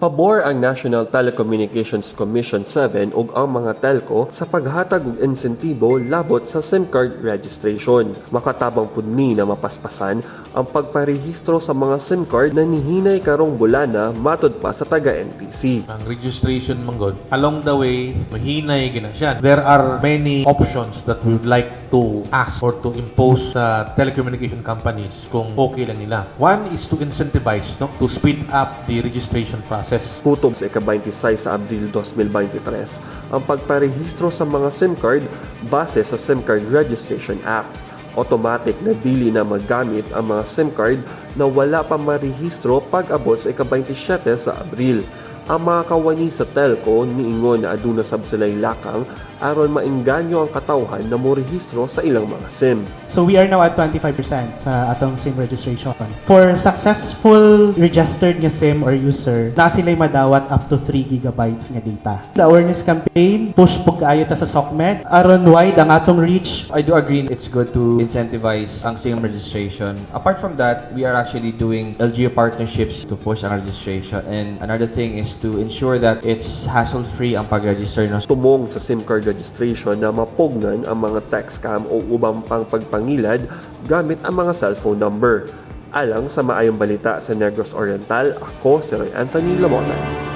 Pabor ang National Telecommunications Commission 7 ug ang mga telco sa paghatag og insentibo labot sa SIM card registration. Makatabang pud ni na mapaspasan ang pagparehistro sa mga SIM card na nihinay karong bulana, matod pa sa taga NTC. Ang registration man gud, along the way, mahinay gina siya. There are many options that we would like to ask or to impose sa telecommunication companies kung okay lang nila. One is to incentivize, no, to speed up the registration process. Kutob sa ika-26 sa Abril 2023 ang pagparehistro sa mga SIM card base sa SIM card registration app. Automatic na dili na magamit ang mga SIM card na wala pa marehistro pag-abot sa ika-27 sa Abril. Ang mga kawani sa telco niingon na aduna sab sila'y lakang aron maengganyo ang katawhan na morehistro sa ilang mga SIM. So we are now at 25% sa atong SIM registration. For successful registered nga SIM or user, naa sila'y madawat up to 3 gigabytes nga data. The awareness campaign, push pud kaayo ta sa SOCMED aron wide ang atong reach. I do agree it's good to incentivize ang SIM registration. Apart from that, we are actually doing LGU partnerships to push ang registration. And another thing is to ensure that it's hassle-free ang pag-register, no? Tumong sa SIM card registration na mapugnan ang mga text scam o ubang pang pagpangilad gamit ang mga cellphone number. Alang sa Maayong Balita sa Negros Oriental, ako si Roy Anthony Lamotan.